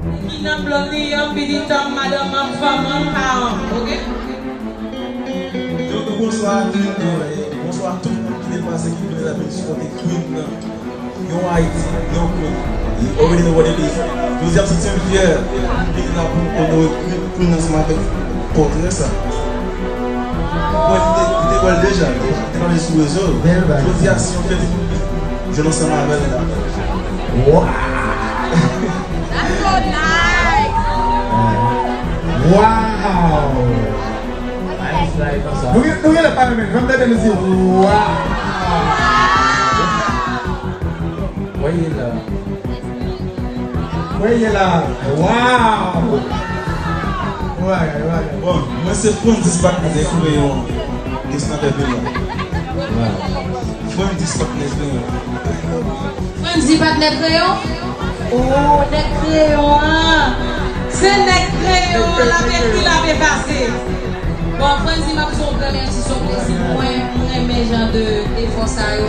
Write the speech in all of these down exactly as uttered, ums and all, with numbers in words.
Ki nan blòk li an, pitit an, madanm an, fanm an, paran, oke? Donk, bonswa a tout, euh, bonswa a tout moun ki te pase, ki vle la vin sipòte Queen nan. Yon Ayiti, yon Queen. You already know what it is. Jodi a, m santi m fyè pou m vin la pou m onore Queen, Queen ansanm avèk pòtrè sa. Bon, li te, li te wè l deja, li te pale sou rezo. Jodi a, se yon fyète pou m jwenn ansanm avè l la. Wow! That's so nice! Wow! Nice, nice, konsa. Nou gen, nou gen lè pa renmen, fè m tande nou di, wow! Voye la. Voye la. Wow! Bon, mwen se Frandis Patnè Kreyon, Miss Nèg Kreyon. Frandis Patnè Kreyon. Frandis Patnè Kreyon? Oh, nèg kreyon an! Se nèg kreyon an, l ap ekri, l ap efase. Bon, Frandis, m ap di w granmèsi, se yon plezi pou mwen. M renmen jan de efò sa yo.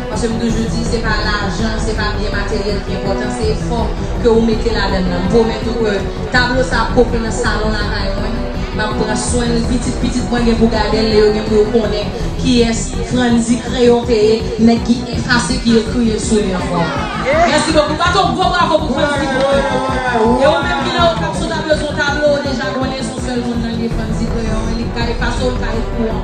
Paske m toujou di, se pa lajan, se pa byen materyèl ki enpòtan, se efò ke ou mete ladan l lan. M pwomèt ou ke tablo sa ap koke nan salon lakay mwen. M ap pran swen l, pitit pitit mwen gen pou gade l, yo gen pou yo konnen kiyès Frandis Kreyon te ye, nèg ki efase, ki ekri sou li ankò. Mèsi bokou. Bat yon gwo bravo pou Frandis Kreyon. E ou menm ki nan Okap, si w ta bezwen yon tablo, ou deja konnen se yon sèl moun nan li, Frandis Kreyon. Li ka efase w, li ka ekri w ankò.